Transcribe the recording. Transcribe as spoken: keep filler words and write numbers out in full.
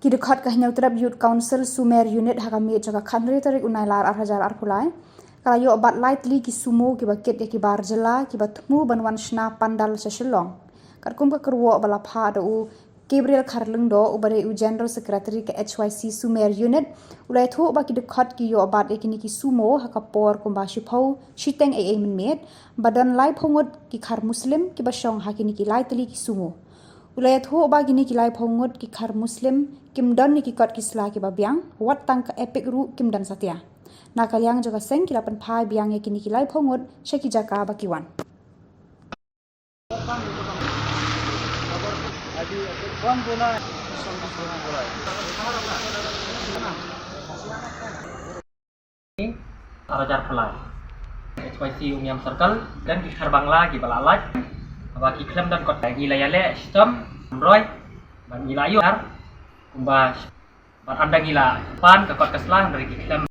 Ki dkhot ka Hynñiewtrep Youth Council Sumer Unit ha ka miet jong ka khathynriew tarik u Nailar ar hajar arphew lai ka la ïoh bat lai tylli ki sumo kiba kit ïa ki bar jylla kiba thmu ban wan shna pandal sha Shillong. Katkum ka kyrwoh ba la phah da u Gabriel Kharlyngdoh uba dei u General Secretary ka H Y C Sumer Unit, u la ïathuh ba ki dkhot ki ïoh bat ïa kine ki sumo ha ka por kumba shiphew shiteng eiei mynmiet, ba don laiphew ngut ki khar Muslim kiba shong ha kine ki lai tylli ki sumo. U la ïathuh ba kine ki laiphew ngut ki khar Muslim kim don ïa ki kot ki sla kiba biang, wat tang ka EPIC ruh kim don satia. Na ka liang jong ka seng ki la pynphai biang ïa kine ki laiphew ngut sha ki jaka ba ki wan. Ar hajar arphew lai. H Y C Umiam Circle, don ki khar Bangla kiba la lait, haba ki khlem don kot, ngi la ïaleh shitom, roi, bad ngi la ïoh ar, kumba, bad ynda ngi la pan ka kot ka sla, hynrei ki khlem.